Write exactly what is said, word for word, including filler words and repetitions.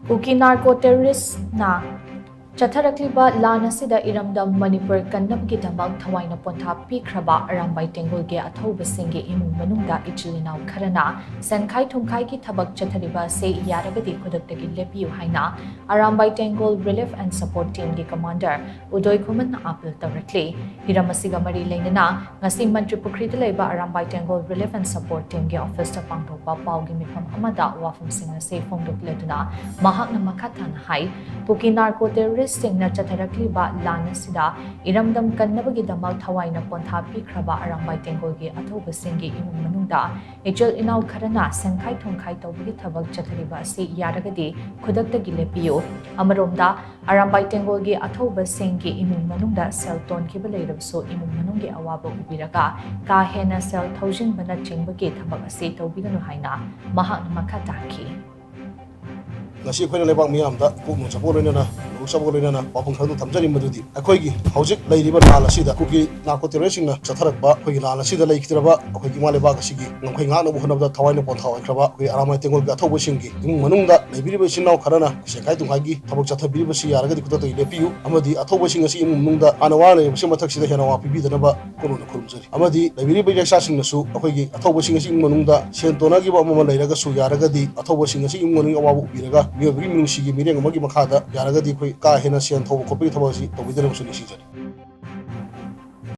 ꯀꯨꯀꯤ narco ꯇꯦꯔꯣꯔꯤꯁꯅ ꯆꯠꯊꯔꯛꯂꯤꯕ ꯂꯥꯟ ꯑꯁꯤꯗ ꯏꯔꯝꯗꯝ ꯃꯅꯤꯄꯨꯔ ꯀꯟꯅꯕꯒꯤꯗꯃꯛ ꯊꯋꯥꯏꯅ ꯄꯣꯟꯊꯥ ꯄꯤꯈ꯭ꯔꯕ ꯑꯔꯥꯝꯕꯥꯏ ꯇꯦꯡꯒꯣꯜꯒꯤ ꯑꯊꯧꯕꯁꯤꯡꯒꯤ ꯏꯃꯨꯡ ꯃꯅꯨꯡꯗ ꯏꯆꯤꯜ ꯏꯅꯥꯎ ꯈꯔꯅ ꯁꯦꯟꯈꯥꯏ ꯊꯨꯝꯈꯥꯏꯒꯤ ꯊꯕꯛ ꯆꯠꯊꯔꯤꯕ ꯑꯁꯤ ꯌꯥꯔꯒꯗꯤ ꯈꯨꯗꯛꯇꯒꯤ ꯂꯦꯞꯄꯤꯌꯨ ꯍꯥꯏꯅ ꯑꯔꯥꯝꯕꯥꯏ ꯇꯦꯡꯒꯣꯜ ꯔꯤꯂꯤꯐ ꯑꯦꯟ ꯁꯄꯣꯔꯠ ꯇꯤꯝꯒꯤ ꯀꯃꯥꯟꯗꯔ ꯎꯗꯣꯏ ꯈꯨꯃꯟꯅ ꯑꯥꯄꯤꯜ ꯇꯧꯔꯛꯂꯤ꯫ ꯍꯤꯔꯝ ꯑꯁꯤꯒ ꯃꯔꯤ ꯂꯩꯅꯅ ꯉꯁꯤ ꯃꯟꯇ꯭ꯔꯤ ꯄꯨꯈ꯭ꯔꯤꯗ ꯂꯩꯕ ꯑꯔꯥꯝꯕꯥꯏ ꯇꯦꯡꯒꯣꯜ ꯔꯤꯂꯤꯐ ꯑꯦꯟ ꯁꯄꯣꯔꯠ ꯇꯤꯝꯒꯤ ꯑꯣꯐꯤꯁꯇ ꯄꯥꯡꯊꯣꯛꯄ ꯄꯥꯎꯒꯤ ꯃꯤꯐꯝ ꯑꯃꯗ ꯋꯥꯐꯝꯁꯤꯡ ꯑꯁꯤ ꯐꯣꯡꯗꯣꯛꯂꯗꯨꯅ ꯃꯍꯥꯛꯅ ꯃꯈꯥ ꯇꯥꯅ ꯍꯥꯏ, ꯀꯨꯀꯤ ꯅꯥꯔꯀꯣ ꯇꯦꯔꯣꯔꯤꯁꯁꯤꯡꯅ ꯆꯠꯊꯔꯛꯂꯤꯕ ꯂꯥꯟ ꯑꯁꯤꯗ ꯏꯔꯝꯗꯝ ꯀꯟꯅꯕꯒꯤꯗꯃꯛ ꯊꯋꯥꯏꯅ ꯄꯣꯟꯊꯥ ꯄꯤꯈ꯭ꯔꯕ ꯑꯔꯥꯝꯕꯥꯏ ꯇꯦꯡꯒꯣꯜꯒꯤ ꯑꯊꯧꯕꯁꯤꯡꯒꯤ ꯏꯃꯨꯡ ꯃꯅꯨꯡꯗ ꯏꯆꯤꯜ ꯏꯅꯥꯎ ꯈꯔꯅ ꯁꯦꯟꯈꯥꯏ ꯊꯨꯝꯈꯥꯏ ꯇꯧꯕꯒꯤ ꯊꯕꯛ ꯆꯠꯊꯔꯤꯕ ꯑꯁꯤ ꯌꯥꯔꯒꯗꯤ ꯈꯨꯗꯛꯇꯒꯤ ꯂꯦꯞꯄꯤꯌꯨ꯫ ꯑꯃꯔꯣꯝꯗ, ꯑꯔꯥꯝꯕꯥꯏ ꯇꯦꯡꯒꯣꯜꯒꯤ ꯑꯊꯧꯕꯁꯤꯡꯒꯤ ꯏꯃꯨꯡ ꯃꯅꯨꯡꯗ ꯁꯦꯜ ꯇꯣꯟꯈꯤꯕ ꯂꯩꯔꯕꯁꯨ ꯏꯃꯨꯡ ꯃꯅꯨꯡꯒꯤ ꯑꯋꯥꯕ ꯎꯕꯤꯔꯒ ꯀꯥ ꯍꯦꯟꯅ ꯁꯦꯜ ꯊꯧꯖꯤꯟꯕꯅꯆꯤꯡꯕꯒꯤ ꯊꯕꯛ ꯑꯁꯤ ꯇꯧꯕꯤꯒꯅꯨ ꯍꯥꯏꯅ ꯃꯍꯥꯛꯅ ꯃꯈꯥ ꯇꯥꯈꯤ꯫ ꯉꯁꯤ ꯑꯩꯈꯣꯏꯅ ꯂꯩꯕꯥꯛ ꯃꯤꯌꯥꯝꯗ ꯄꯨꯛꯅꯤꯡ ꯆꯥꯎꯕꯒ ꯂꯣꯏꯅꯅ, ꯅꯣꯛꯆꯕꯒ ꯂꯣꯏꯅꯅ ꯋꯥꯐꯝ ꯈꯔꯗꯨ ꯊꯝꯖꯔꯤ, ꯃꯗꯨꯗꯤ ꯑꯩꯈꯣꯏꯒꯤ ꯍꯧꯖꯤꯛ ꯂꯩꯔꯤꯕ ꯂꯥꯟ ꯑꯁꯤꯗ ꯀꯨꯀꯤ ꯅꯥꯔꯀꯣ ꯇꯦꯔꯣꯔꯤꯁꯁꯤꯡꯅ ꯆꯠꯊꯔꯛꯄ ꯑꯩꯈꯣꯏꯒꯤ ꯂꯥꯟ ꯑꯁꯤꯗ ꯂꯩꯈꯤꯗ꯭ꯔꯕ ꯑꯩꯈꯣꯏꯒꯤ ꯏꯃꯥ ꯂꯩꯕꯥꯛ ꯑꯁꯤꯒꯤ ꯉꯝꯈꯩ ꯉꯥꯛꯅꯕ ꯍꯣꯠꯅꯕꯗ ꯊꯋꯥꯏꯅ ꯄꯣꯟꯊꯥ ꯑꯣꯏꯈ꯭ꯔꯕ ꯑꯩꯈꯣꯏ ꯑꯔꯥꯝꯕꯥꯏ ꯇꯦꯡꯒꯣꯜꯒꯤ ꯑꯊꯧꯕꯁꯤꯡꯒꯤ ꯏꯃꯨꯡ ꯃꯅꯨꯡꯗ ꯂꯩꯕꯤꯔꯤꯕ ꯏꯆꯤꯟ ꯏꯅꯥꯎ ꯈꯔꯅ ꯁꯦꯟꯈꯥꯏ ꯊꯨꯝꯈꯥꯏꯒꯤ ꯊꯕꯛ ꯆꯠꯊꯕꯤꯔꯤꯕꯁꯤ ꯌꯥꯔꯒꯗꯤ ꯈꯨꯗꯛꯇꯒꯤ ꯂꯦꯞꯄꯤꯌꯨ ꯑꯃꯗꯤ ꯑꯊꯧꯕꯁꯤꯡ ꯑꯁꯤ ꯏꯃꯨꯡ ꯃꯅꯨꯡꯗ ꯍꯥꯟꯅ ꯋꯥꯅ ꯂꯩꯔꯤꯕꯁꯤ ꯃꯊꯛꯁꯤꯗ ꯍꯦꯟꯅ ꯋꯥ ꯄꯤꯕꯤꯗꯅꯕ ꯀꯣꯅꯨꯅ ꯈꯨꯔꯨꯝꯖꯔꯤ꯫ ꯑꯃꯗꯤ ꯂꯩꯕꯤꯔꯤꯕ ꯏꯔꯩꯆꯥꯁꯤꯡꯅꯁꯨ ꯑꯩꯈꯣꯏꯒꯤ ꯑꯊꯧꯕꯁꯤꯡ ꯑꯁꯤ ꯏꯃꯨꯡ ꯃꯅꯨꯡꯗ ꯁꯦꯟ ꯇꯣꯟꯅꯈꯤꯕ ꯑꯃ ꯑꯃ ꯂꯩꯔꯒꯁꯨ ꯌꯥꯔꯒꯗꯤ ꯑꯊꯧꯕꯁꯤꯡ ꯑꯁꯤ ꯏꯃꯨꯡ ꯃꯅꯨꯡꯒꯤ ꯑꯋꯥꯕ ꯎꯕꯤꯔꯒ ꯃꯤꯑꯣꯏꯕꯒꯤ ꯃꯤꯅꯨꯡꯁꯤꯒꯤ ꯃꯤꯠꯌꯦꯡ ꯑꯃꯒꯤ ꯃꯈꯥꯗ ꯌꯥꯔꯒꯗꯤ ꯑꯩꯈꯣꯏ ꯀꯥ ꯍꯦꯟꯅ ꯁꯦꯟ ꯊꯧꯕ ꯈꯣꯠꯄꯒꯤ ꯊꯕꯛ ꯑꯁꯤ ꯇꯧꯕꯤꯗꯅꯕꯁꯨ ꯅꯤꯡꯁꯤꯡꯖꯔꯤ꯫